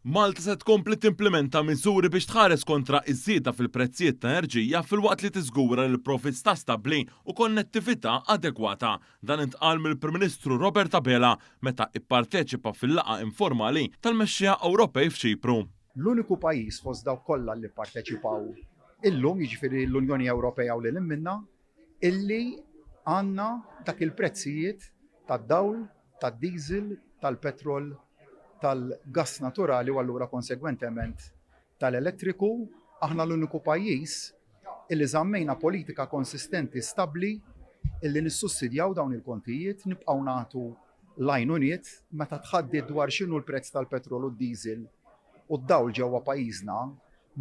Malta se tkompli timplimenta miżuri biex tħares kontra iż-żieda fil-prezzijiet ta' enerġija filwaqt li tiżgura li l-provvista stabbli u konnettività adegwata. Dan intqal mill-Prim Ministru Robert Abela meta ipparteċipa fil-laqgħa informali tal-mexxejja Ewropej f'Ċipru. L-uniku pajjiż fost dawk kollha li pparteċipaw illum, jiġifieri l-Unjoni Ewropea u lil hinn minnha, illi għandna dak il-prezzijiet tad-dawl, tad-diesel, tal-petrol, tal-gass naturali u allura konsegwentement tal-elettriku. Aħna l-uniku pajjiż illi żammejna politika konsistenti stabbli illi nissussidjaw dawn il-kontijiet, nibqgħu nagħtu l-għajnuniet meta tħaddit dwar x'inhu l-prezz tal-petrol u d-diesel u d-dawl ġewwa pajjiżna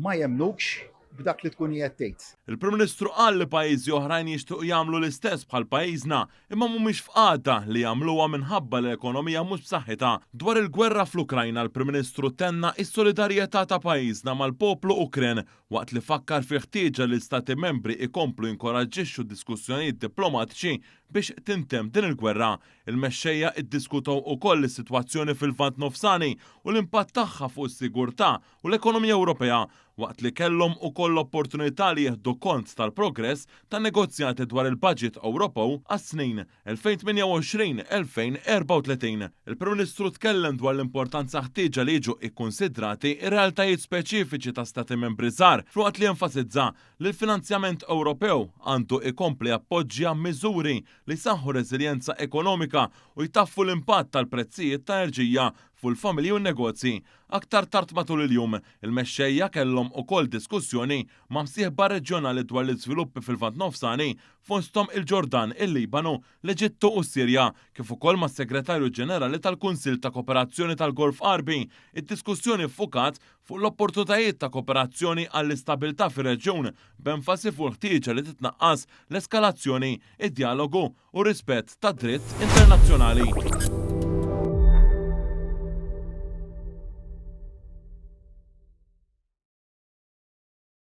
ma jemmnukx b'dak li tkun qiegħed tgħid. Il-Prim Ministru qal li pajjiżi oħrajn jixtiequ jagħmlu l-istess bħal pajjiżna, imma mhumiex f'qagħda li jagħmluha minħabba li l-ekonomija mhux b'saħħitha. Dwar il-gwerra fl-Ukrajna l-Prim Ministru tenna s-solidarjetà ta' pajjiżna mal-poplu Ukren waqt li fakkar fil-ħtieġa li l-Istati Membri ikomplu jinkoraġġixxu diskussjonijiet diplomatiċi biex tintemm din il-gwerra. Il-mexxejja iddiskutew ukoll is-sitwazzjoni fil-Lvant Nofsani u l-impatt tagħha fuq is-sigurtà u l-ekonomija Ewropea, waqt li kellhom ukoll l-opportunità li jieħdu kont tal-progress tan-negozjati dwar il-baġit Ewropew għas-snin 2028-2034. Il-Prim Ministru tkellem dwar l-importanza ħtieġa li jiġu kkunsidrati r-realtajiet speċifiċi ta' Stati Membri żgħar, filwaqt li enfasizza li l-finanzjament Ewropew għandu jkompli jappoġġja miżuri li jsaħħu r-reżiljenza ekonomika u jtaffu l-impatt tal-prezzijiet ta' enerġija fuq il-familji u n-negozji. Aktar tard matul il-jum, il-mexxejja kellhom ukoll diskussjoni ma' msieħba reġjonali dwar l-iżviluppi fil-Lvant Nofsani, fosthom il-Ġordan, il-Libanu, l-Eġittu u s-Sirja, kif ukoll mas-Segretarju Ġenerali tal-Kunsill ta' Koperazzjoni tal-Golf Għarbi. Id-diskussjoni ffukat fuq l-opportunitajiet ta' koperazzjoni għall-istabilità fir-reġjun, b'enfasi fuq il-ħtieġa li titnaqqas l-eskalazzjoni, id-djalogu u r-rispett tad-dritt internazzjonali.